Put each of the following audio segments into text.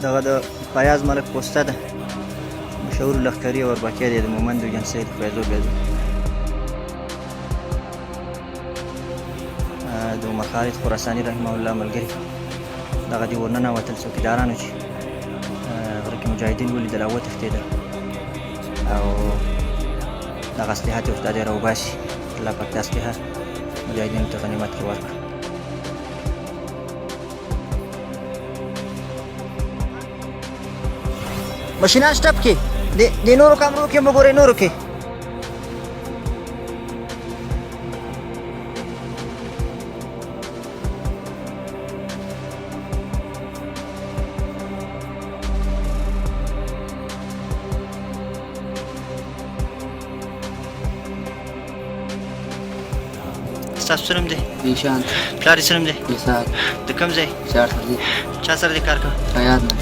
دغه د فیاض ملک پوسته ده، مشهور لښکري او اربکی دی د مومندو ایجنسۍ د فیضو بیزو. د عمر خالد خراساني رحمه الله ملګري دغه دې ورننوتل څوکیدارانو چې غره کې مجاهدین ولیدل او وتښتېدل او دغه اسلحه ترې ورته دی راوباسي. الله پاک دا اسلحه مجاهدینو ته غنیمت کې ورکړه. ماشینان شته پکې، د نورو کمرو کې مو ګورئ، نورو کې. ستاسو څه نوم دی؟ ایشان. پلار یې څه نوم دی؟ اسحاق. د کوم ځای؟ چارسدي. چا سره دې کار کوه؟ حیات نه.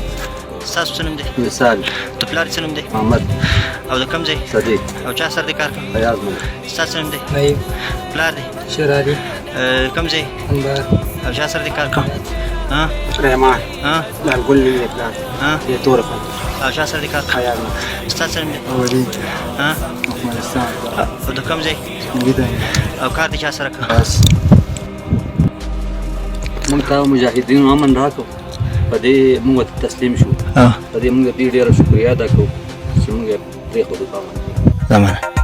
ستاسو څه نوم دی؟ وصال. د پلار یې څه نوم دی؟ محمد. او د کوم ځای؟ صدیق. او چا سره دې کار کوه؟ فیاض ملک. ستاسو څه نوم دی؟ نعیم. پلار دی؟ شراري. کوم ځای؟ انبار. او چا سره دې کار کوه؟ ها؟ رحمان. ها؟ لال ګل نوم دی پلار. ها؟ د تور خان. او چا سره دې کار کوه؟ حیات ملک. ستاسو څه نوم دی؟ ولید. ها؟ افغانستان. او د کوم ځای؟ او کار دې چا سره کوه؟ بس. موږ ته مجاهدینو امن راکړو، په دې موږ ته تسلیم شو. په دې موږ دې ډېره شکریه ادا کوو چې موږ یې پرېښودو په امن کې. زمانه.